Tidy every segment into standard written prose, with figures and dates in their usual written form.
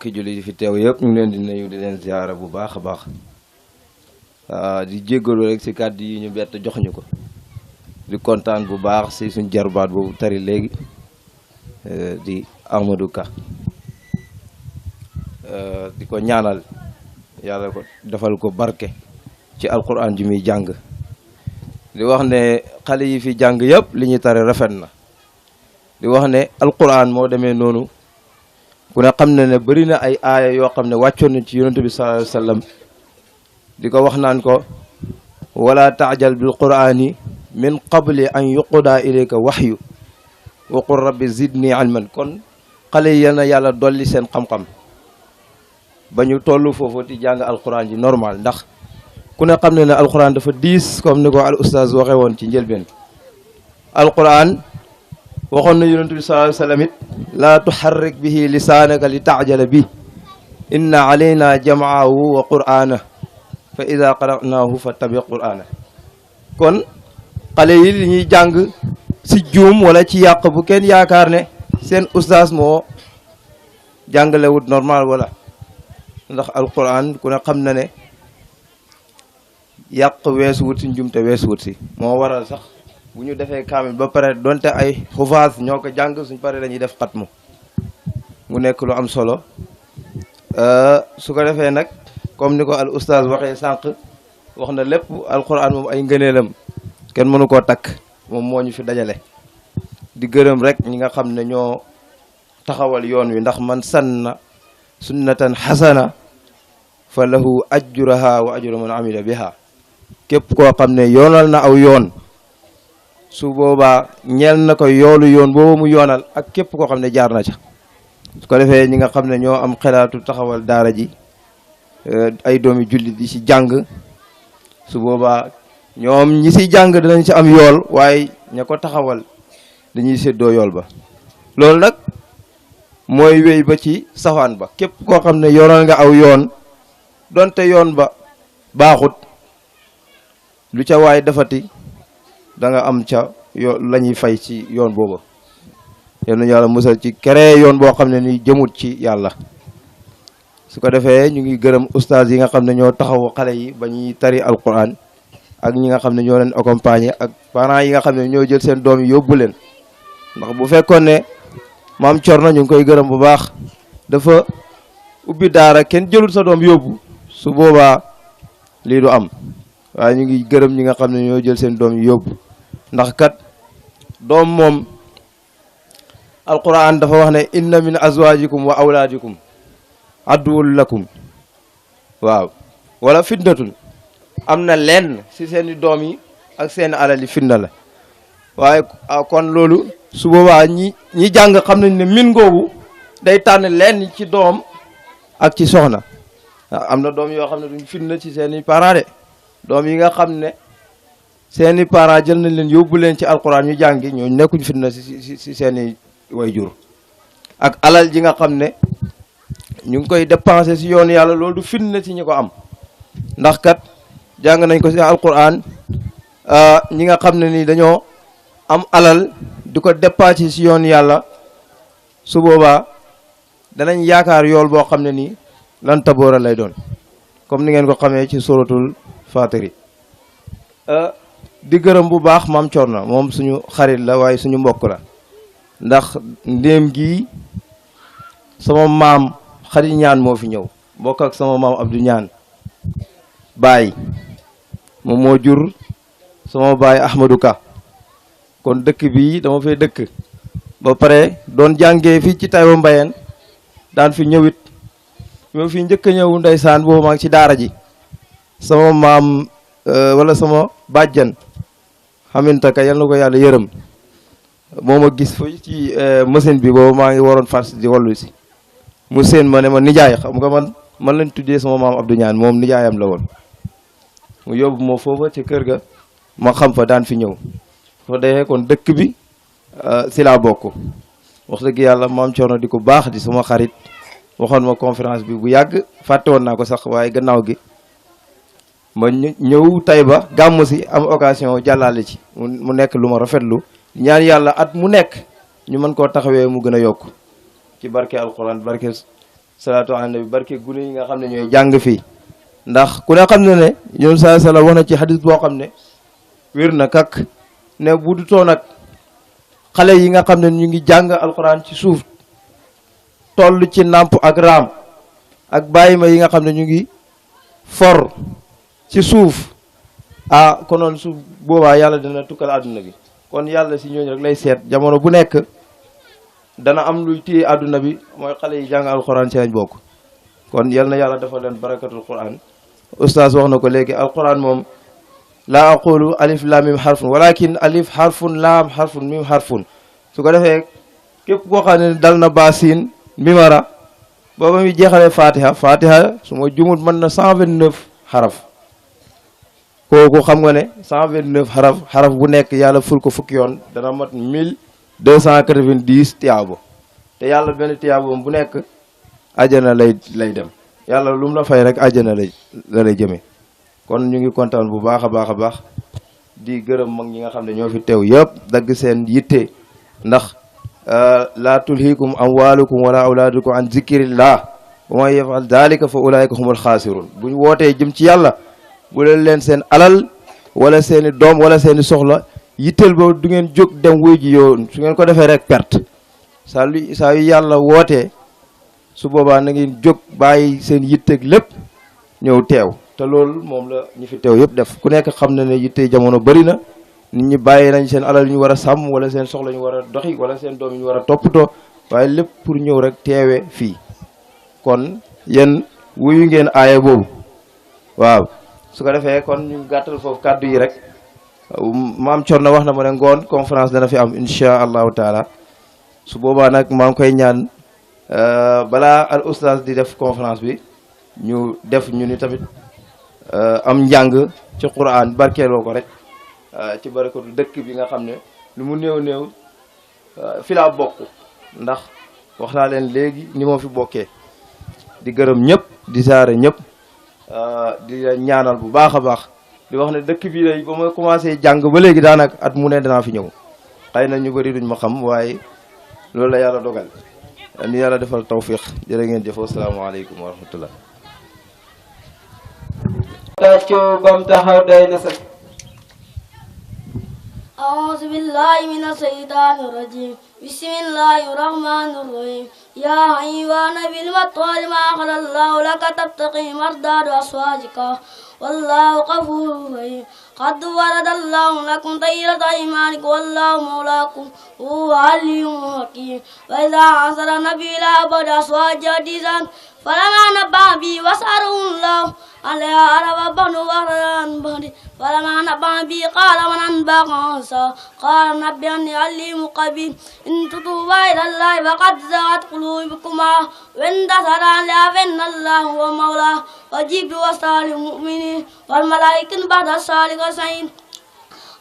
mbokki julli yi fi teew yëpp ñu ngi leen di nuyu di leen ziara bu baax a baax di jéggalu rek si kàddu yi ñu bett jox ñu ko di kontaan bu baax si suñ jarbaat boobu tari léegi di Amadou Ka di ko ñaanal yàlla ko defal ko barke ci alquran ji muy jàng di wax ne xale yi fi jàng yëpp li ñuy tari rafet na di wax ne alquran moo demee noonu ku ne xam ne bëri na ay aaya yoo xam ne wàccoon na ci yonent bi sallallahu alayhi wa sallam di ko wax naan ko wala taajal bil qurani min qabli an yuqudaa ilayka waxyu wa qul rabbi zidni ilman kon xale yi yal na yàlla dolli seen xam-xam ba ñu toll foofu di jàng alquran ji normal ndax ku ne xam ne alquran dafa diis comme ni ko al oustaz waxee woon ci njëlbeen alquran waxoon na yonent bi sallallahu alayhi wa sallam it laa tuharrik bihi lisaanaka li taajala bi inna alayna jamaahu wa qur'ana fa ida qara'naahu fattabi qur'ana kon xale yi li ñuy jàng si juum wala ci yàq bu kenn yaakaar ne seen oustaz moo jàngalewut normal wala ndax alquran ku ne xam na ne yàq weesuwut si njumte weesuwut si moo waral sax bu ñu defee kaamil ba pare donte ay xufaas ñoo ko jàng suñ pare dañuy def xatmu mu nekk lu am solo su ko defee nag comme ni ko al oustaz waxee sànq wax na lépp alquran moom ay ngëneelam kenn mënu koo takk moom moo ñu fi dajale di gërëm rek ñi nga xam ne ñoo taxawal yoon wi ndax man sanna sunnatan xasana fa lahu ajruha wa ajru man amila biha képp koo xam ne yoonal na aw yoon su boobaa ñeel na ko yoolu yoon boobu mu yoonal ak képp koo xam ne jaar na ca su ko defee ñi nga xam ne ñoo am xelaatu taxawal daara ji ay doomi jullit di ci jàng su boobaa ñoom ñi ci jàng dinañ ci am yool waaye ña ko taxawal dañuy séddoo yool ba loolu nag mooy wéy ba ci safaan ba képp koo xam ne yoonal nga aw yoon donte yoon ba baaxut lu ca waay defati da nga am ca la ñuy fay ci yoon booba yal na yàlla musal ci créé yoon boo xam ne ni jëmut ci yàlla su ko defee ñu ngi gërëm oustaz yi nga xam ne ñoo taxaw xale yi ba ñuy tari alquran ak ñi nga xam ne ñoo leen accompagner ak parents yi nga xam ne ñoo jël seen doom yi yóbbu leen ndax bu fekkoon ne maam Corna ñu ngi koy gërëm bu baax dafa ubbi daara kenn jëlul sa doom yóbbu su boobaa lii du am waaye ñu ngi gërëm ñi nga xam ne ñoo jël seen doom yi yóbbu ndax kat doom moom alquran dafa wax ne inna min azwajikum wa awlaadikum adduwul lakum waaw wala fitnatun am na lenn si seeni doom yi ak seen alal yi fitna la waaye kon loolu su boobaa ñi jàng xam nañ ne min googu day tànn lenn ci doom ak ci soxna am na doom yoo xam ne duñ fitna ci seeni parents de doom yi nga xam ne seeni parents jël nañ leen yóbbu leen ci alquran ñu jàngi ñoo nekkuñ fitna si seeni wayjur ak alal ji nga xam ne ñu ngi koy dépenser si yoonu yàlla loolu du fitna si ñi ko am ndax kat jàng nañ ko si alquran ñi nga xam ne ni dañoo am alal di ko dépenser si yoonu yàlla su boobaa danañ yaakaar yool boo xam ne nii lan taboora lay doon comme ni ngeen ko xamee ci suratul fatiri di gërëm bu baax maam Corna moom suñu xarit la waaye suñu mbokk la ndax ndéem gi sama maam xarit ñaan moo fi ñëw mbokk ak sama maam Abdou ñaan baay moom moo jur sama baay Ahmadou Ka kon dëkk bi dama fay dëkk ba pare doon jàngee fii ci Taïba Mbayeen daan fi ñëwit ñoo fi njëkk a ñëw ndeysaan boobu maa ngi ci daara ji sama maam wala sama bàjjan xamante ka yal na ko yàlla yërëm moo ma gis fa ci machine bi boobu maa ngi waroon fars di wallu si mu seen ma ne ma nijaay xam nga man lañ tuddee sama maam Abdou Ñaan moom nijaayam la woon mu yóbbu ma foofa ci kër ga ma xam fa daan fi ñëw fa dee kon dëkk bi si laa bokk wax dëgg yàlla maam Corna di ko baax di sama xarit waxoon ma conférence bi bu yàgg fàtte woon naa ko sax waaye gannaaw gi ma ñëw Taïba gàmmu si am occasion jàllale ci mu nekk lu ma rafetlu ñaan yàlla at mu nekk ñu mën koo taxawee mu gën a yokk ci barke alquran barke salaatu ala nabi barke gune yi nga xam ne ñooy jàng fii ndax ku ne xam ne ne yoon saa sala wax na ci hadis boo xam ne wér na kak ne bu du toon ak xale yi nga xam ne ñu ngi jàng alquran ci suuf toll ci nàmp ak raam ak bàyyi ma yi nga xam ne ñu ngi for ci suuf konoon suuf boobaa yàlla dina tukkal àdduna bi kon yàlla si ñooñu rek lay seet jamono bu nekk dana am luy téye àdduna bi mooy xale yi jàng alquran ci lañ bokk kon yal na yàlla dafa leen barakatul quran ustaas wax na ko léegi alquran moom laa aqulu alif laam mim xarfun walakin alif xarfun laam xarfun mim xarfun su ko defee képp koo xam ne dal na baasin mimara booba mi jeexalee fatiha su ma jumut mën na 129 xaraf kooku xam nga ne 129 xaraf bu nekk yàlla ful ko fukki yoon dana mat 1290 tiyaabo te yàlla benn tiyaaboom bu nekk àjjana lay dem yàlla lu mu la fay rek àjjana la lay jëmee kon ñu ngi kontaan bu baax a baax di gërëm mag ñi nga xam ne ñoo fi teew yëpp dagg seen yitte ndax laa tulhikum amwalukum wala awlaadukum an zikrillah wa man yafal dalika fa ulaika humul xaasirun buñ wootee jëm ci yàlla bu leen seen alal wala seeni doom wala seeni soxla yitteel boobu du ngeen jóg dem wuy ji yow su ngeen ko defee rek perte saa yu yàlla wootee su boobaa na ngeen jóg bàyyi seen yitteeg lépp ñëw teew te loolu moom la ñu fi teew yëpp def ku nekk xam na ne yitte jamono bëri na nit ñi bàyyi nañ seen alal ñu war a sàmm wala seen soxla ñu war a doxi wala seen doom ñu war a toppatoo waaye lépp pour ñëw rek teewe fii kon yéen wuyu ngeen aaya boobu waaw su ko defee kon ñu gàttal foofu kàddu yi rek maam Thierno wax na ma ne ngoon conférence dana fi am incha allahu taala su boobaa nag maa ngi koy ñaan balaa al oustaz di def conférence bi ñu def ñu ni tamit am njàng ci Qur'an barkeeloo ko rek ci barakatu dëkk bi nga xam ne lu mu néew fi laa bokk ndax wax naa leen léegi ni moo fi bokkee di gërëm ñëpp di saare ñëpp di ñaanal bu baax a baax di wax ne dëkk bi lay ba ma commencé jàng ba léegi daanaka at mu ne danaa fi ñëw xëy na ñu bëri duñ ma xam waaye loolu la yàlla dogal ni yàlla defal tawfiq jërë ngeen jëf asalaamaaleykum wa rahmatullah bam taxaw day na sa أعوذ بالله من الشيطان الرجيم بسم الله الرحمن الرحيم يا أيها النبي المطهر ما أخذ الله لك تبتغي مرضات أزواجك والله غفور رحيم قد ورد الله لكم طيرة أيمانكم والله مولاكم وهو عليم حكيم وإذا عصر النبي إلى بعض أزواجه حديثا فلما نبأ به وسأله الله عليها عرف بنو وهران بني فلما نبأ به قال من أنبأك عنها قال نبئني عليم خبير إن تتوبا إلى الله فقد زاغت قلوبكما وإن تسألان فإن الله هو مولاه وجبريل وصالح المؤمنين والملائكة بعد ذلك زين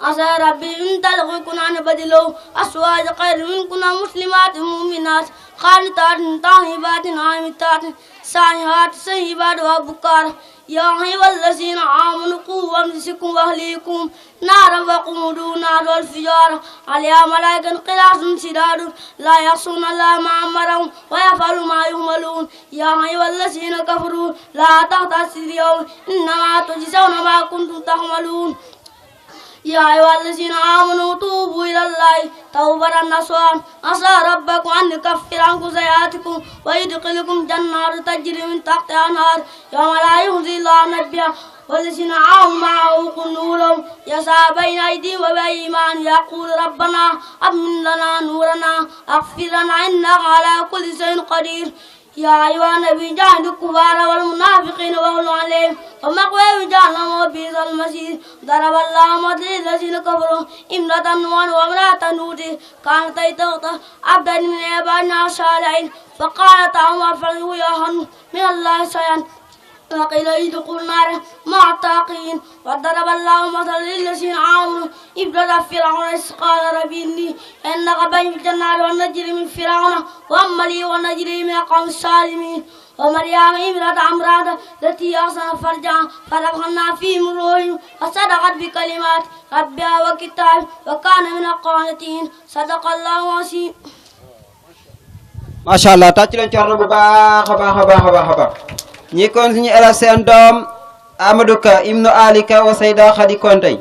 عسى ربي إن تلقكن عن بدلوا أزواج خير منكن مسلمات مؤمنات قانتات طاهرات عامتات سائحات سيبات وأبكار يا أيها الذين آمنوا قوا أنفسكم وأهليكم نارا وقودوا نار والفجار عليها ملائكة غلاظ شداد لا يعصون الله ما أمرهم ويفعلون ما يؤمرون يا أيها الذين كفروا لا تعتذروا اليوم إنما تجزون ما كنتم تعملون يا أيها الذين آمنوا توبوا إلى الله توبة نصوحا عسى ربكم أن يكفر عنكم سيئاتكم ويدخلكم جنات تجري من تحتها الأنهار يوم لا يخزي الله النبي والذين آمنوا معه نورهم يسعى بين أيديهم وبأيمانهم يقول ربنا أتمم لنا نورنا اغفر لنا إنك على كل شيء قدير يا أيها النبي جاهد الكفار والمنافقين واغلظ عليهم ومأواهم جهنم وبئس المصير ضرب الله مثلا للذين كفروا امرأة نوح وامرأة لوط كانتا تحت عبدا من عبادنا الصالحين فقالتا فليحن من الله شيئا وقيل ادخلوا النار مع الداخلين وضرب الله مثلا للذين آمنوا امرأة فرعون إذ قال رب إني إنك بين الجنة ونجري من فرعون وأملي ونجري من القوم الظالمين ومريم امرأة عمران التي أحصنت فرجها فنفخنا فيه من روحنا وصدقت بكلمات ربها وكتابه وكان من القانتين صدق الله العظيم macha allah tàcc leen Thierno bu baax a baax a baax a baax a baax ñi kon suñu elal seen doom Amadou Ka ibnu Ali Ka wa Sayda Khady Kontey